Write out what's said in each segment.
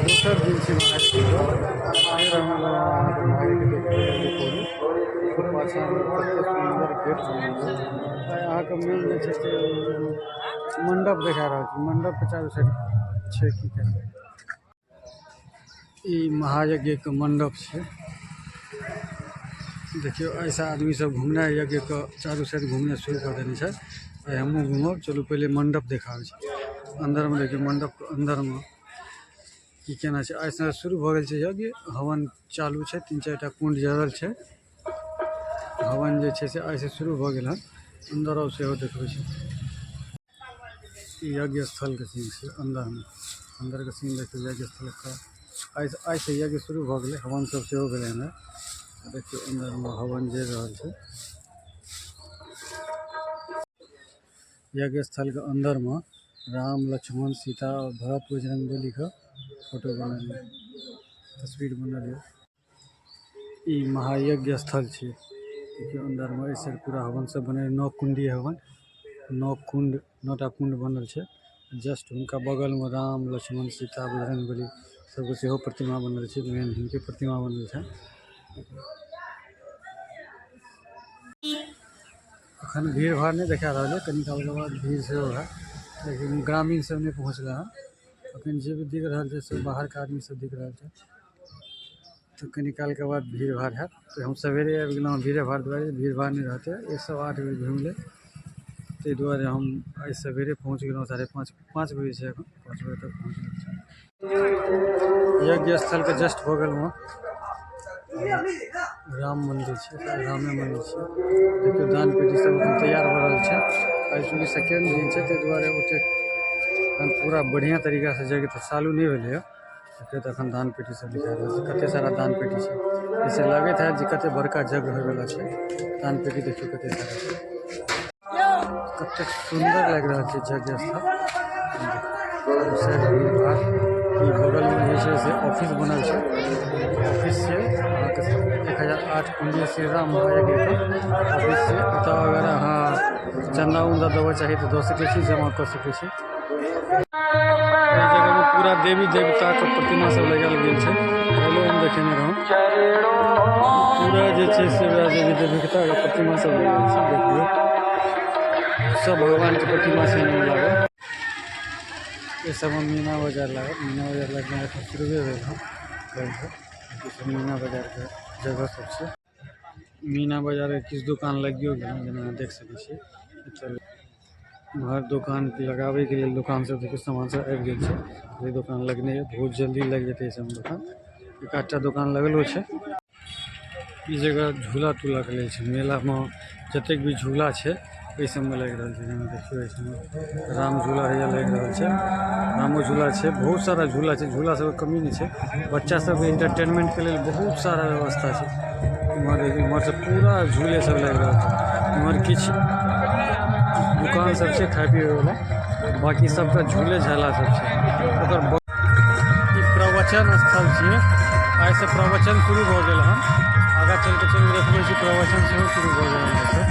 दोसर दिन छै महायज्ञके। फेर हम अहाँके महायज्ञ देखबै करू। पाछाँमे कतेक सुन्दर गेट बनल छै। आइ अहाँके मेन जे छै से मण्डप देखा रहल छी। मण्डपके चारू साइड छै की केना। ई महायज्ञके मण्डप छै। देखियौ, ऐसा आदमी सब घुमनाइ यज्ञके चारू साइड घुमनाइ शुरू कऽ देने छै। आइ हमहूँ घुमब। चलू, पहिले मण्डप देखाबै छी। अन्दरमे देखियौ, मण्डपके अन्दरमे की केना छै। आइसँ शुरू भऽ गेल छै यज्ञ। हवन चालू छै। तीन चारि टा कुण्ड जरल छै। हवन जे छै से आइसँ शुरू भऽ गेल हन। अन्दर आउ, सेहो देखबै छी। ई यज्ञ स्थलके सीन छै अन्दरमे। अन्दरके सीन देखियौ यज्ञ स्थलके। आइसँ यज्ञ शुरू भऽ गेलै। हवन सब सेहो भेलै हन। देखियौ, अन्दरमे हवन जरि रहल छै। यज्ञ स्थलके अन्दरमे राम, लक्ष्मण, सीता और भरत बजरंगबलीके फोटो बनल यऽ, तस्वीर बनल यऽ। ई महायज्ञ स्थल छै। देखियौ, अन्दरमे एहि साइड पूरा हवन सब बनल, नौ कुंडी हवन, नौ कुंड, नौ टा कुंड बनल छै। जस्ट हुनका बगलमे राम, लक्ष्मण, सीता, बजरंगबली सबके सेहो प्रतिमा बनल छै। मेन हिनके प्रतिमा बनल छै। अखन भीड़ भाड़ नहि देखा रहल है। कनी कालके बाद भीड़ सेहो हैत, लेकिन ग्रामीण सब नहि पहुँचलै हँ। अखन जे भी दिख रहल छै, सब बाहरके आदमी सब दिख रहल छै। तऽ कनी कालके बाद भीड़ भाड़ हैत। तऽ हम सवेरे आबि गेलहुँ भीड़े भाड़ दुआरे। भीड़ भाड़ नहि रहतै, 108 बजे घुमि लेब। ताहि दुआरे हम आइ सवेरे पहुँच गेलहुँ। 5:30, 5 बजे छै एखन। 5 बजे तक पहुँच गेल छी। यज्ञ स्थलके जस्ट बगलमे राम मन्दिर छै, रामे मन्दिर छै। देखियौ, दान पेटी सब एखन तैयार भऽ रहल छै। आइ चूँकि सेकेंड दिन छै, ताहि दुआरे ओतेक एखन पूरा बढ़िआँ तरीकासँ यज्ञ तऽ चालू नहि भेलैए। देखियौ तऽ, एखन दान पेटी सब लिखा रहल छै। कते सारा दान पेटी छै, एहिसँ लगैत हैत जे कते बड़का यज्ञ होयवला छै। दान पेटी देखियौ, कते सारा छै। कतेक सुन्दर लागि रहल छै यज्ञ स्थल। चारू साइड भीड़ भाड़। ई बगलमे जे छै से ऑफिस बनल छै। ऑफिस छै अहाँके, 1008 कुंडी श्री राम महायज्ञके ऑफिस छै। एतऽ अगर अहाँ चन्दा उन्दा देबऽ चाही तऽ दऽ सकै छी, जमा कऽ सकै छी। एहि जगहमे पूरा देवी देवताके प्रतिमा सब लगायल गेल छै। काल्हिओ हम देखेने रहौं। पूरा जे छै से वएह देवी देवताके प्रतिमा सब लगायल छै। देखियौ, सब भगवानके प्रतिमा छै एहिमे लागल। एहि सबमे मीना बाजार लागल। मीना बाजार लगनाइ एखन शुरुए भेल हँ काल्हिसँ। ई सब मीना बाजारके जगह सब छै। मीना बाजारके किछु दोकान लगियो गेल हँ, जेना अहाँ देख सकै छियै। एतऽ उम्हर दोकान लगाबैके लेल दोकान सब देखियौ, सामान सब आबि गेल छै। ई दोकान लगने यऽ, बहुत जल्दी लागि जेतै ई सब दोकान। एक आधटा दोकान लगलो छै। ई जगह झूला तूला के लेल छै। मेलामे जतेक भी झूला छै, ओहि सबमे लागि रहल छै। जेना देखियौ, एहि सबमे राम झूला हैया लागि रहल छै। रामो झूला छै, बहुत सारा झूला छै। झूला सबके कमी नहि छै। बच्चा सबके एंटरटेनमेंट के लेल बहुत सारा व्यवस्था छै। इम्हर इम्हर से पूरा झूले सब लागि रहल छै। इम्हर किछु दुकान सब छै खाय पियै वाला, बाकी सबटा झूले झाला सब छै। ओकर ई प्रवचन स्थल छियै। आइ से प्रवचन शुरू भऽ गेल हन। आगाँ चलि कऽ चलू, देखबै छी, प्रवचन सेहो शुरू भऽ गेल हन एतऽ।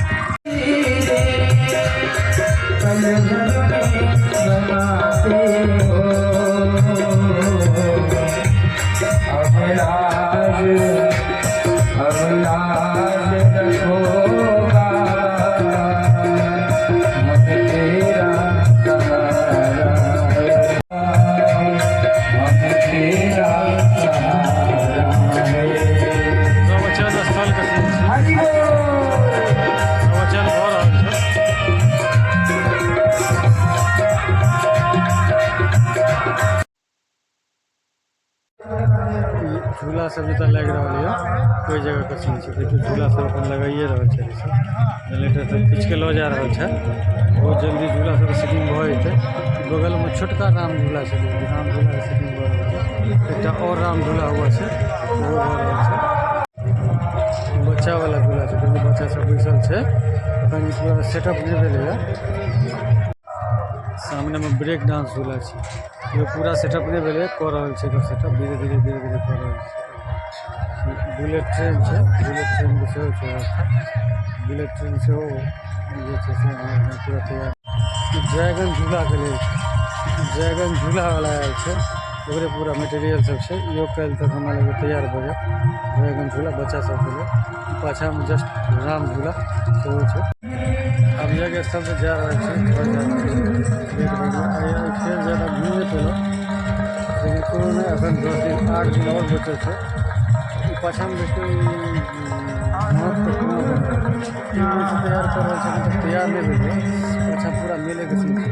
पल भर में बनाते हो अब लाज, अब लाज रखो बाबा, हम तेरा सहारा है, हम तेरा सहारा है। प्रवचन स्थलके सीन छै। हरि बोल। प्रवचन भऽ रहल छै। ई झूला सब जतऽ लागि रहल यऽ, ओहि जगहके सीन छै। देखियौ, झूला सब अपन लगाइए रहल छै। जनरेटर सब खींच के लऽ जा रहल छै। बहुत जल्दी झूला सबके सेटिंग भऽ जेतै। बगलमे छोटका राम झूला छै। राम झूलाके सेटिंग भऽ रहल छै। एकटा आओर राम झूला हुआ छै, ओहो भऽ रहल छै। बच्चा वाला झूला छै। देखियौ, बच्चा सब बैसल छै। एखन ई पूरा सेटअप नहि भेलैए। सामनेमे ब्रेक डांस झूला छै। इहो पूरा सेटअप नहि भेलै, कऽ रहल छै एकर सेटअप। धीरे धीरे धीरे धीरे कऽ रहल छै। बुलेट ट्रेन छै। बुलेट ट्रेनके सेहो छै व्यवस्था। बुलेट ट्रेन सेहो जे छै से अहाँके पूरा तैयार। ड्रैगन झूलाके लेल छै। ड्रैगन झूला वाला आयल छै। ओकरे पूरा मटेरियल सब छै। इहो काल्हि तक हमरा लगैए तैयार भऽ जायत। ड्रैगन झूला बच्चा सबके लेल। पाछामे जस्ट राम झूला सेहो छै। आब यज्ञ स्थलसँ जा रहल छी, घर जा रहल छी। लेट भऽ गेल। आइ फेर ज्यादा घुमि नहि पेलहुँ, लेकिन कोनो नहि, एखन 10 दिन, 8 दिन आओर बचल छै। ई पाछामे देखियौ, ई मौतके कुआँ बनि रहल छै। 3 दिनसँ तैयार कऽ रहल छै, एखन तक तैयार नहि भेलै। पाछाँ पूरा मेलेके सीन छै।